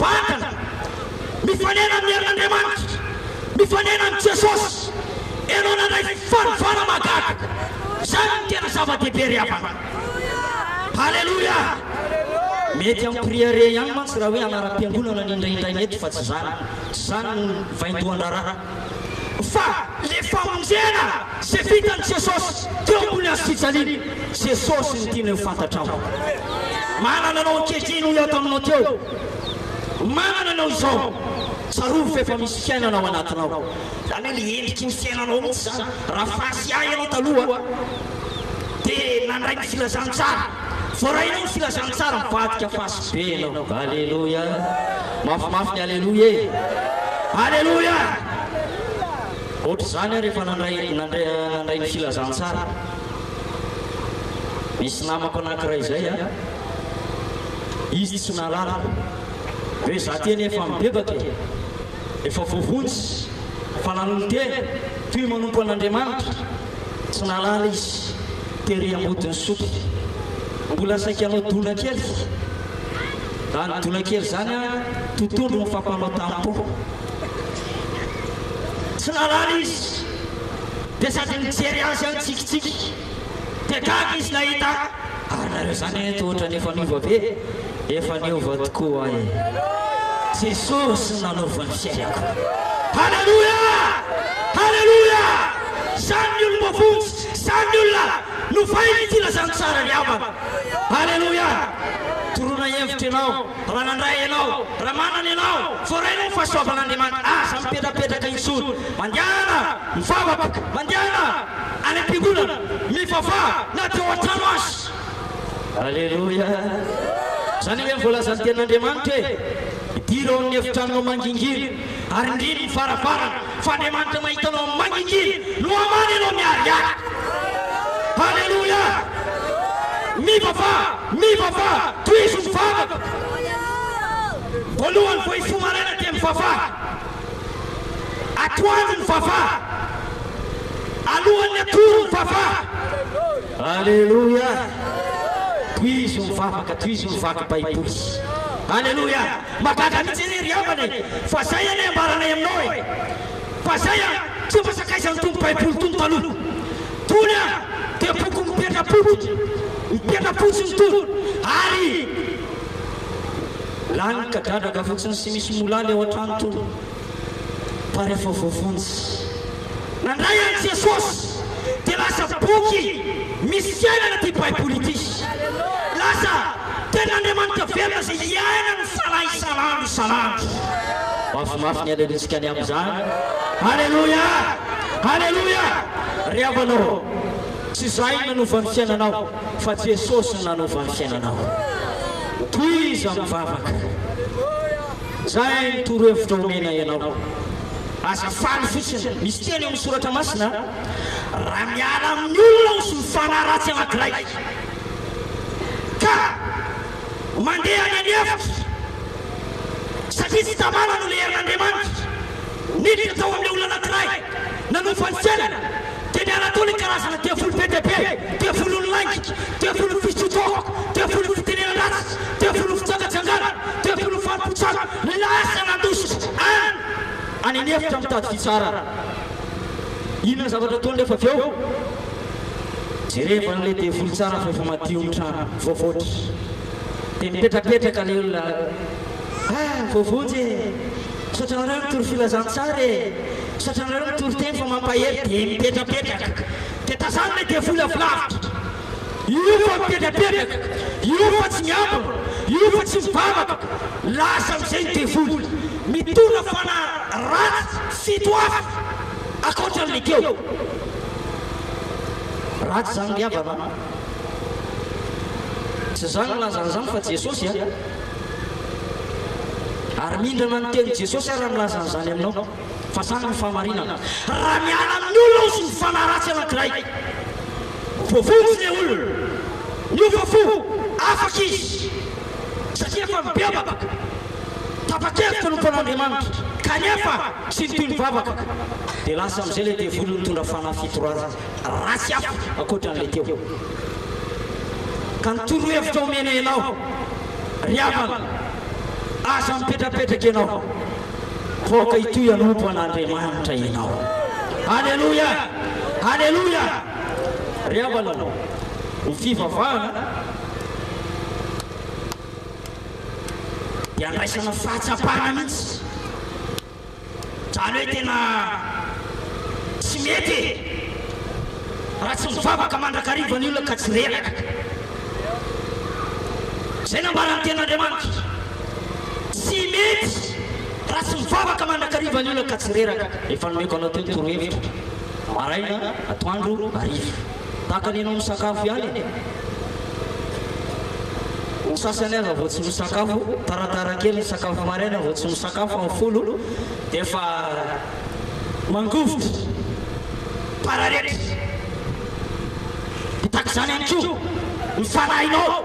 mivantana, mifanena amin'ny herin'Andriamanitra, mifanena amin'i Jesosy, ianao nandray fanovana mahagaga. Izany no tena zava-dehibe ry havana. Aleloia! Mety hampirehareha ihany mantsy raha hoe anaram-piangonana ny indraindraina eto fa tsy izany. Tsy izany no vaindohan-draharaha. Fa le famonjena ze vitan'i Jesosy teo ambony hazo fijaliana, Jesosy no tianay ho fantatrao. Manana anao ankehitriny hoy aho taminao teo. Manana anao izao. Tsarovy fa efa misy fiainana ao anatinao. Zany hoe le endriky ny fiainanao mihitsy zany. Raha fasy ahy ianao taloha dia nandray ny filazantsara. Voarainao ny filazantsara mivadika fasy be ianao. Aleloia. Mafimafy ny aleloia e. Aleloia. Ohatr'izany aho rehefa nandray nandray nandray ny filazantsara. Nisy namako anankiray izay a. Izy tsy nahalala hoe za ty anie efa mibebaka e. Efa voavonjy, efa nanolo-tena, toy manompo an'Andriamanitra. Tsy nahalala izy, tery ambodin'ny sotro. Mbola saika hanao dona kely. Zany dona kely zany an, totohondry mifampanao tampon. Tsy nahalala izy, dia sady nijery azy aho nitsikitsiky. Dia gaga izy nahita ahy, ary nareo zany anie toa ohatran'ny efa niova be e. Efa niova tokoa aho e. Jesosy no nanova ny fiainako. Haleloia! Haleloia! Zany ny olom-boavonjy, zany ny olona novain'ny filazantsara ry havana. Haleloia! Toroana hevitra ianao, raha nandray ianao, raha manana ianao, voarainao ny fahasoavan'Andriamanitra. Aza mipetrapetraka intsony. Mandehana mivavaka, mandehana any am-piangonana, mivavaha na dia ao an-trano aza. Aleloia! Izany ange no voalazan'ny Tenin'Andriamanitra e! Idiro ao amin'ny efitranonao mangingina, ary indrindro ny varavarana, fa Andriamanitra mahita anao amin'ny mangingina no hamaly anao miharihary. Aleloia! Mivavaha, mivavaha, tohizo ny vavaka. Voalohany vao hifoha maraina dia mivavaha. Atoandro mivavaha. Alohan'ny hatory mivavaha. Aleloia! Tohizo mivavaka, tohizo mivaky baiboly. Aleloia! Mahagaga mihitsy anie ry havana e! Fa zay anie ambaranay aminao e! Fa zay an! Tsy mba sakaizan'ny Tompo baiboly tony taloha. Tony an! Dia boky mipetra-potsiny, mipetra-potsiny tony, ary lany kadradraka fotsiny sy misy molaly ao an-trano tony. Fa rehefa voavonjy, nandray an'i Jesosy, dia lasa boky misy fiainana ity Baiboly ity. Lasa Tenin'Andriamanitra velona izay iainan'ny fanahy isan'andro isan'andro. Mafimafy ny alelotsika ny amin'izany. Aleloia! Aleloia! Ry havana ô, tsy izahay no nanova ny fiainanao, fa Jesosy no nanova ny fiainanao. Tohizo amin'ny vavaka. Zay ny torohevitra omena ianao. Aza faly fotsiny. Misy teny ao amin'ny soratra masina, Raha miala amin'ny olona osy ny fanahy ratsy anankiray, ka mandeha any an'efitra, satria tsy tamana no ilay herin'Andriamanitra, niditra tao amin'ilay olona anankiray, nanova ny fiainany, Dia niala tao ny karazana devoly be dia be, devolin'ny lainga, devolin'ny fisotroan-toaka, devolin'ny fitenenan-dratsy, devolin'ny fijangajangana, devolin'ny fanompoan-tsampy, lasa nandositra any any an'efitra mitady fitsarana. Inona ny zavatra ataony rehefa avy eo? Jereva an'ilay devoly tsara fa efa madio ny trano, voavoatra. Dia mipetrapetraka ilay olona, Ah, voavonjy e! Misaotra anareo nitory filazantsara e! Misaotra anareo mitory teny fa mampahery dia mipetrapetraka dia tazano ilay devoly avy lavitra io fa mipetrapetraka io fa tsy miambina io fa tsy mivavaka lasa amin'izay ny devoly mitondra fanahy ratsy fito hafa ankoatran'ilay teo ratsy izany ry havana a! Tsy izaho no milaza an'izany fa Jesosy a! Ary mindrana ny tenin'i Jesosy aho raha milaza an'izany aminao, fa zany no fahamarinana. Raha miala amin'ny olona ozy ny fanahy ratsy anankiray, voavonjy ilay olona, niova fo, afaka izy, satria efa mibebaka, tapa-kevitra hanompo an'Andriamanitra, kanefa tsy nitohy nivavaka, dia lasa amin'izay ilay devoly nitondra fanahy fito ratsy hafa ankoatra an'ilay teo. Ka ny torohevitra omena ianao, ry havana, Aza mipetrapetraka ianao, fa aoka hitohy hanompo an'Andriamanitra ianao. Aleloia! Aleloia! Ry havana, ny fivavahana dia andraisana fahatsapana mihitsy. Zany hoe tena tsy mety e! Raha tsy mivavaka mandrakariva ny olona ka tsy reraka. Izay nambaran'ny tenin'Andriamanitra. Tsy mety raha tsy mivavaka mandrakariva ny olona ka tsy reraka. Efa nomeko anao teo ny torohevitra, maraina, atoandro, hariva. Tahaka ny ianao misakafo ihany e! Ny sasany aza vao tsy misakafo, taratara kely ny sakafo maraina vao tsy misakafo amin'ny folo dia efa mangovitra, pararetra. Dia tahaka izany ihany koa ny fanahinao,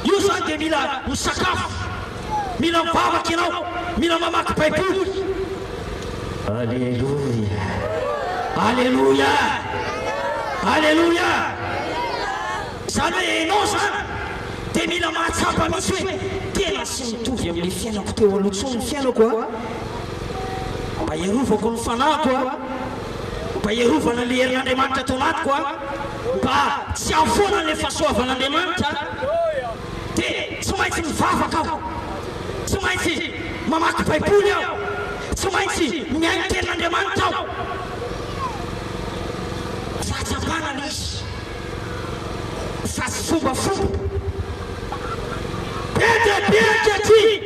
io izany dia mila misakafo, mila mivavaka ianao, mila mamaky baiboly. Aleloia! Aleloia! Aleloia! Izany hoe enao izany dia mila mahatsapa mihitsy hoe tena tsy mitovy amin'ilay fiainako teo aloha intsony ny fiainako a! Mba hiarovako ny fanahiko a! Mba hiarovana ilay herin'Andriamanitra ato anatiko a! Mba tsy hahafoana an'ilay fahasoavan'Andriamanitra dia tsy maintsy mivavaka aho! Tsy maintsy mamaky Baiboly aho! Tsy maintsy mihaino tenin'Andriamanitra aho! Fahatsapana ilay izy. Fa tsy fombafomba. Be dia be ankehitriny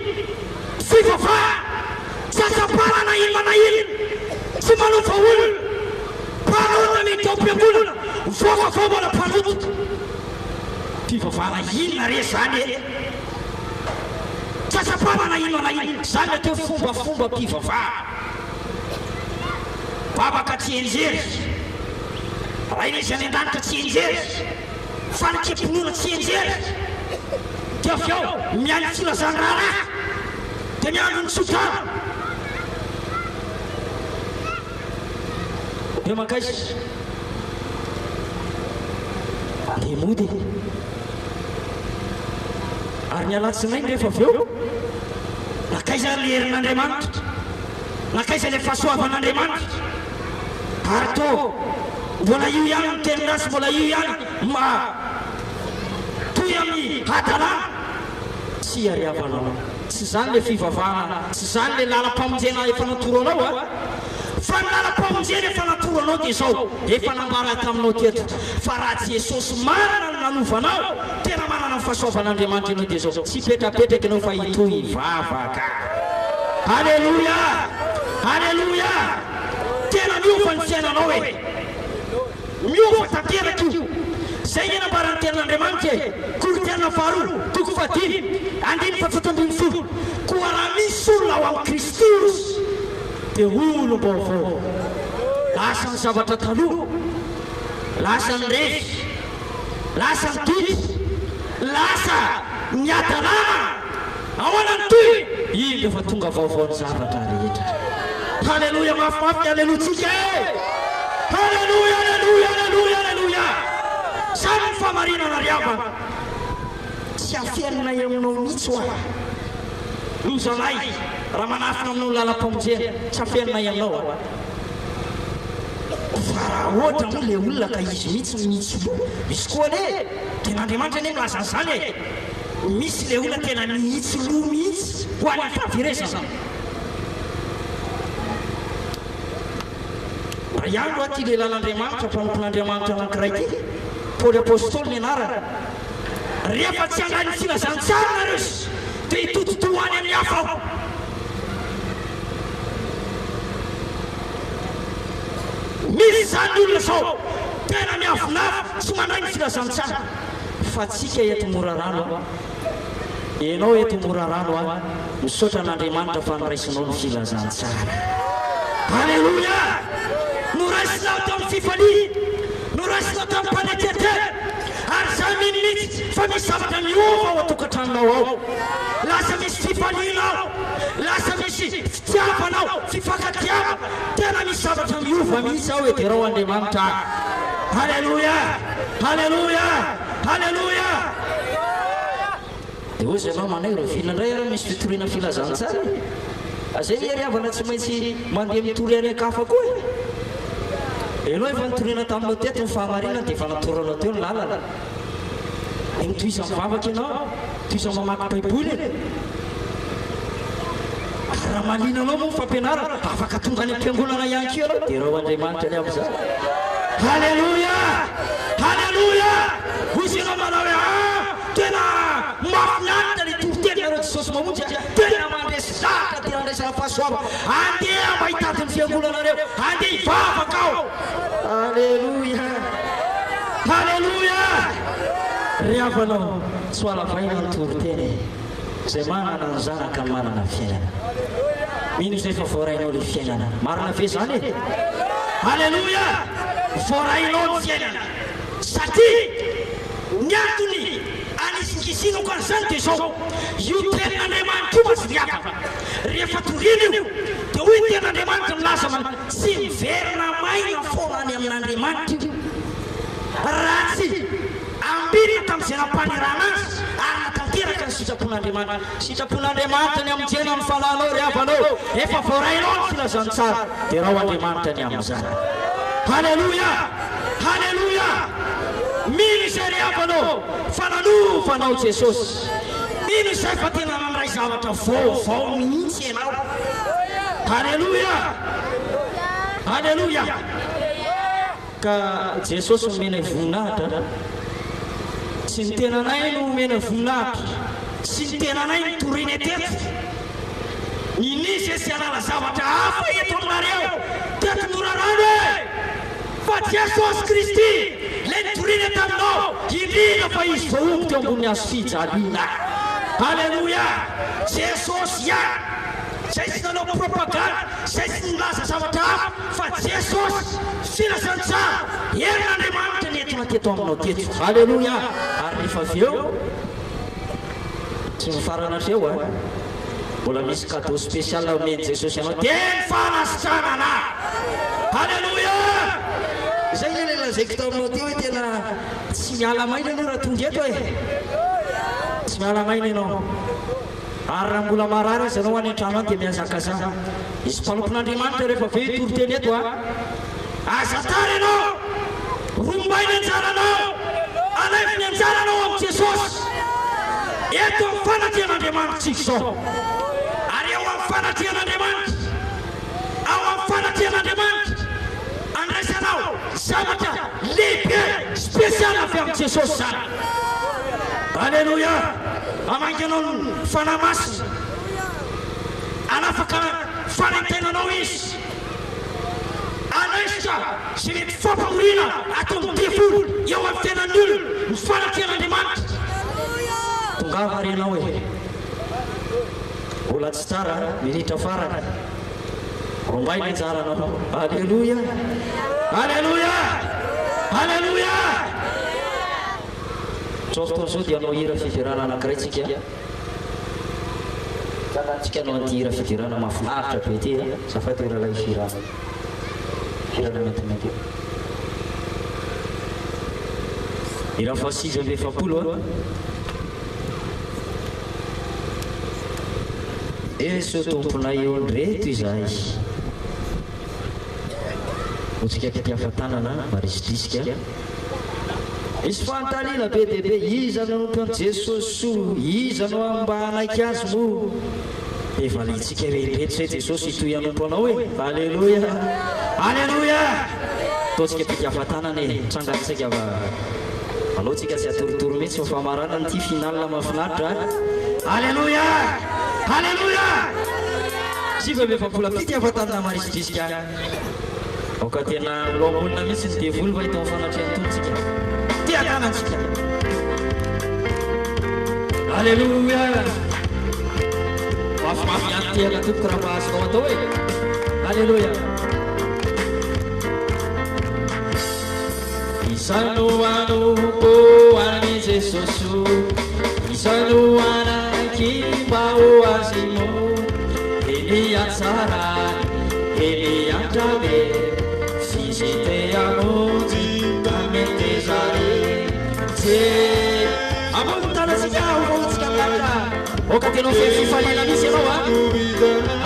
fivavahana tsy atsapana na inona na inona, tsy manova olona, mpanota miditra ao am-piangonana, mivoaka avy ao mbola mpanota. Fivavahana inona re izany e? Tsy atsapana na inona na inona. Izany no atao hoe fombafombam-pivavahana. Vavaka tsy enjery. Rain'izy any an-danitra tsy enjery. Fanekem-pinoana tsy enjery. Dia avy eo mihaino filazan-draharaha. Dia miandry ny tsodrano. Dia mankaiza? Dia mody. Ary ny alatsinainy rehefa avy eo, nankaiza ary ilay herin'Andriamanitra? Nankaiza ilay fahasoavan'Andriamanitra? Ary toa mbola io ihany ny teny ratsy, mbola io ihany ma toy amin'ny hadalana. Tsia ry havanao, tsy izany ilay fivavahana, tsy izany ilay lalam-pamonjena efa natoro anao a! Fa ny lalam-pamonjena efa natoro anao dia izao, efa nambara taminao teto, fa raha Jesosy marina no nanova anao, tena manana ny fahasoavan'Andriamanitra ianao dia izao, tsy hipetrapetraka ianao fa hitohy hivavaka. Aleloia! Aleloia! Tena miova ny fiainanao e! Miova tanteraka io. Izay anie nambaran'ny Tenin'Andriamanitra e! Korintiana faharoa, toko fahadimy, andininy fahafito ambin'ny folo, Koa raha misy olona ao amin'i Kristy izy, dia olom-baovao. Lasa ny zavatra taloha, lasa ny revy, lasa ny didy, lasa ny hadalana. Ahoana ny tohiny? Indro efa tonga vaovao ny zavatra rehetra. Haleloia mafimafy ny halelotsika e! Haleloia, haleloia, haleloia, haleloia! Zany ny fahamarinana ry havana. Tsy afenina aminao mihitsy hoa. Lozanay raha manafina aminao ny lalam-pamonjena, tsy afeninay aminao a! Fa raha ohatra moa ilay olona ka izy mihitsy no mihitsy loha, misy koa anie, tena Andriamanitra anie milaza an'izany e! Misy ilay olona tena mihitsy loha mihitsy ho any fahaverezana. Iray andro aho ity lehilahin'Andriamanitra, mpanompon'Andriamanitra anankiray ity, Paoly Apostoly ny anarany. Rehefa tsy handray ny filazantsara nareo dia hitodi-doha any amin'ny hafa aho. Misy izany ny olona izao tena miavonavona tsy mandray ny filazantsara. Fa tsika eto Morarano a, ianao eto Morarano a, misaotra an'Andriamanitra fa noraisinao ny filazantsara. Aleloia! Noraisinao tamin'ny fifaliana, noraisinao tamim-panetren-tena. Ary za mino mihitsy fa misy zavatra miova ao an-tokantranonao ao. Lasa misy fifaliana ao, lasa misy fitiavana ao, fifankatiavana. Tena misy zavatra miova mihitsy ao e, derao Andriamanitra. Haleloia! Haleloia! Haleloia! Dia. Hozy ianao manay rahoviana indray ary misy fitoriana filazantsara e? Zay anie ry havana tsy maintsy mandeha mitory any an-kafa koa e! Ianao efa nitoriana taminao teto ny fahamarinana dia efa natoranao teo ny lalana. Dia mitohiza mivavaka ianao, tohiza mamaky baiboly e! Ary raha mahaliana anao moa ny fampianarana, afaka tonga any am-piangonana ihany koa ianao. Derao Andriamanitra ny amin'izany. Haleloia! Haleloia! Hoy ianao manao hoe, Ah! Tena mahafinaritra ny toriteninareo Jesosy Mamonjy a! Tena mandresy lahatra tena andraisana fahasoavana. Andeha mba hitady ny fiangonanareo, andeha hivavaka aho. Aleloia! Haleloia! Ry havana ô, tsy ho halavaina ny toriteny e! Izay manana ny Zanaka no manana ny fiainana. Mino izay fa voarainao ilay fiainana. Marina ve izany e? Aleloia! Voarainao ny fiainana. Satria ny antony anizingizinako an'izany dia izao, io tenin'Andriamanitra io mantsy ry havana, rehefa toriana io, dia hoy ny tenin'Andriamanitra milaza fa tsy miverina maina foana any amin'Andriamanitra io, raha tsy ambinina tamin'izay nampanirahana azy ary natanteraka ny sitrapon'Andriamanitra. Sitrapon'Andriamanitra ny hamonjena ny fanahinao ry havana ô, efa voarainao ny filazantsara, derao Andriamanitra ny amin'izany. Haleloia! Haleloia! Mino izay ry havana ô fa nanova anao Jesosy. Mino izay fa tena nandray zavatra vaovao mihitsy ianao. Haleloia! Haleloia! Ka Jesosy omenay voninahitra, tsy ny tenanay no omena voninahitra, tsy ny tenanay no torina teto. Ninia ze tsy hanala zavatra hafa eto aminareo teto Morarano e! Fa Jesosy Kristy lay nitoriana taminao indrindra fa Izy voahombo teo ambony hazo fijaliana. Aleloia! Jesosy ihany zay tsy nanao propagande, zay tsy nilaza zavatra hafa fa Jesosy filazantsara herin'Andriamanitra nentina teto aminao teto. Aleloia! Ary rehefa avy eo tsy mifarana hatreo an! Mbola misy cadeau spécial omen'i Jesosy anao dia ny fanasitranana! Alléluia! Izay ilay lazaiko taminao teo hoe tena tsy miala maina ianao raha tonga eto e! Tsy miala maina ianao. Ary raha mbola marary aza ianao any an-trano any dia mihazakazaha. Hisy mpanompon'Andriamanitra rehefa avy eo hitory teny eto a! Aza tara ianao! Rombay ny anjaranao! Alaivo ny anjaranao amin'i Jesosy! Eto amin'ny fanatrehan'Andriamanitra isika izao. Ary eo amin'ny fanatrehan'Andriamanitra, ao amin'ny fanatrehan'Andriamanitra, andraisanao zavatra lehibe, spécial avy amin'i Jesosy izany. Aleloia! Hamangy anao ny Fanahy Masina. Hanafaka fanaintainanao Izy. Hanaisotra izay mety fampahoriana ataon'ny devoly eo amin'ny fiainan'ny olona ny fanatrehan'Andriamanitra. Tongava ary ianao e! Mbola tsy tara, minitra farany. Rombay ny anjaranao. Aleloia! Aleloia! Aleloia! Izao fotoana izao dia hanao hira fiderana anankiray tsika. Tsika hanao an'ity hira fiderana mahafinaritra be ity a. Azafady ry rahalahy fihirana io. Fihirana maintimainty io. Hira faha 49 a. Jeso Tomponay ô ndreto izahay. Hotsika aty afa-tanana marisitrisika. Misy fanontaniana be dia be, iza no hanompo an'i Jesosy soa? Iza no mba hanaiky Azy moa? Dia valiantsika hoe indreto izay Jesosy hitohy hanompo anao e! Aleloia! Aleloia! Ataontsika mpikafa-tanana e! Trangantsika fa aleo tsika tsy hatoritory mihitsy fa famaranana ity finale mahafinaritra a! Aleloia! Aleloia! 49 fitiavan-tanana marisitrisika. Aoka tena ho ambonina mihitsy ny devoly fa eto amin'ny fanatrehan'ny Tompo tsika. Tia tanantsika. Alléluia. Mafimafy ihany tehaka tompoko raha mba azonao atao e. Alléluia. Iza no hanompo an'i Jesosy Iza no hanaiky mba ho azy moa Eny an-tsarany, eny an-trabe F'izy te hamonjy ka meteza re Je Ambony ny tanantsika ho vahoantsika miaraka. Fa tena ho feno fifaliana mihitsy ianao a.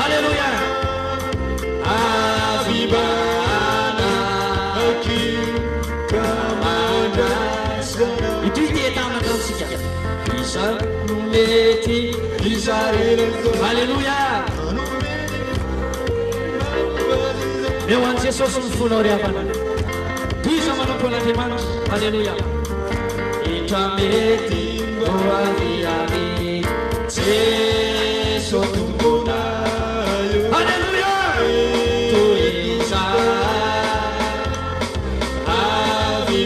Aleloia. Itoy ty entana ataontsika. Iza no mety Aleloia. Meo an'i Jesosy ny fonao ry havana. Tohizo manompo an'Andriamanitra. Aleloia. Itra mety ho avy any Jeso Tomponay. Aleloia. Tohiza avy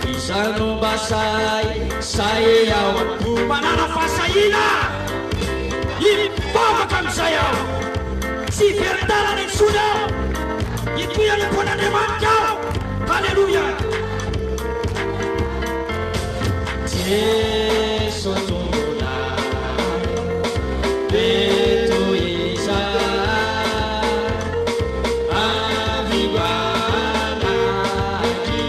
Iza no mba sahy, sahy ao am-po. Manana fahasahiana hivavaka amin'izay aho. Tsy hiverin-dalana intsony aho. Hitohy hanompo an'Andriamanitra aho. Haleloia! Jeso Tomponay, be toy izany. Avy mba hanaky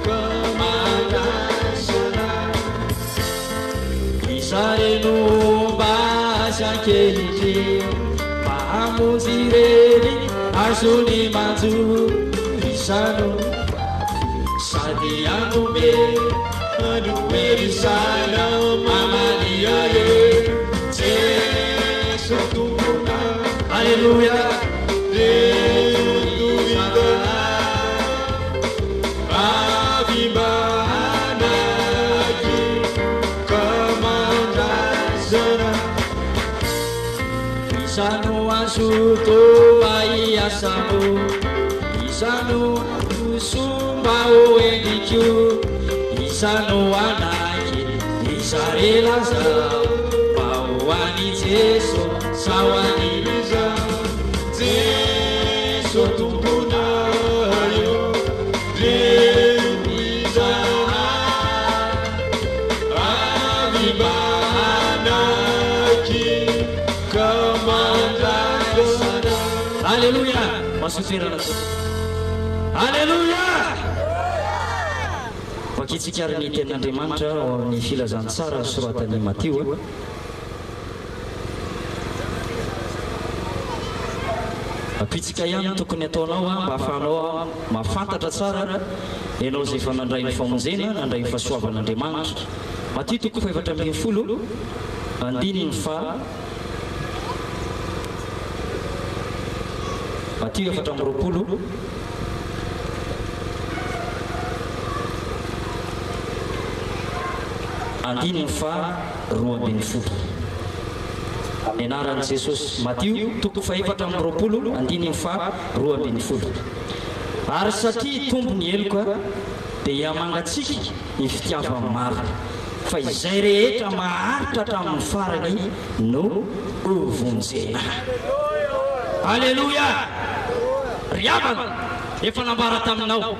ka mandraisana. Iza re no homba azy ankehitriny mba hamonjy ireny azony manjo? Iza no homba sady hanome hanome ny saina mamalia e Jeso Tomponay. Aleloia. Iza no hazoto mba hiasa-po? Iza no handroso mba ho endriko? Iza no hanaiky? Iza re lazao mba ho an'i Jeso sa ho an'i Jeso Tomponay ô, reo izahay avy mba hanaiky ka mandraisana. Aleloia! Mahasoa toerana tompoko. Aleloia! Vakintsika ary ny tenin'Andriamanitra ao amin'ny filazantsara soratan'i Matio. Ampitsika ihany ny tokony ataonao mba ahafahanao mahafantatra tsara ianao izay efa nandray ny famonjena, nandray ny fahasoavan'Andriamanitra. Matio toko faha-14, andininy faha. Matio 24. Andininy faha 12. Amin'ny anaran'i Jesosy. Matio toko faha-24 andininy faha 12. Ary satria hitombo ny heloka dia hihamangatsiaka ny fitiavan'ny maro, fa izay rehetra maharitra hatramin'ny farany no hovonjena. Aleloia! Ry havana, efa nambara taminao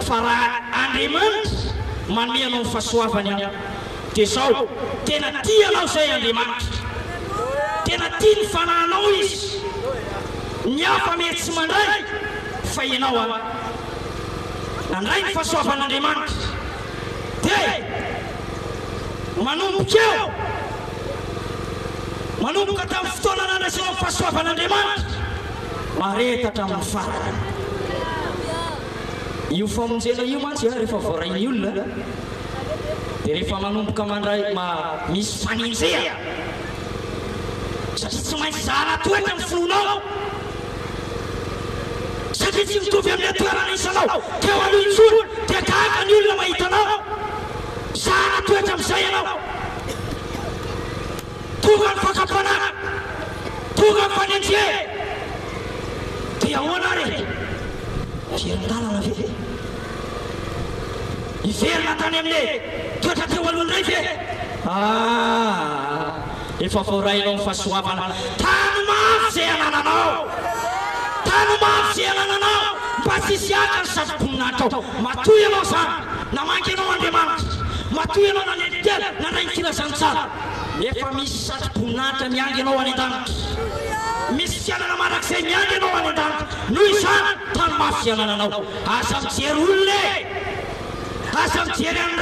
fa raha Andriamanitra manome anao ny fahasoavany an, dia izao, tena tia anao izay Andriamanitra. Tena tia ny fanahinao Izy. Ny hafa mety tsy mandray, fa ianao an, nandray ny fahasoavan'Andriamanitra. Dia manomboka eo, manomboka tamin'ny fotoana nandraisanao ny fahasoavan'Andriamanitra, mahareta hatramin'ny farany. Io famonjena io mantsy rehefa voarain'ny olona dia rehefa manomboka mandray misy fanenjehana satria tsy maintsy zahana toetra ny finoanao satria tsy mitovy amin'ilay toerana isanao teo aloha intsony dia gaga ny olona mahita anao zahana toetra amin'izay ianao. Tonga ny fakam-panahy, tonga ny fanenjehana. Dia ahoana ary e? Hiverin-dalana ve? Hiverina tany amin'ilay toetra teo aloha indray ve? Aa! Efa voarainao ny fahasoavana. Tano mafy izay anananao. Tano mafy izay anananao mba tsy hisy haka ny satroboninahitao. Matoa ianao izany, namangy anao Andriamanitra. Matoa ianao nanetry tena, nandray ny filazantsara. Efa misy satroboninahitra miandry anao any an-danitra. Misy fiainana mandrakizay miandry anao any an-danitra. Noho izany, tano mafy fiainananao. Aza mijery olona e! Aza mijery an'ny.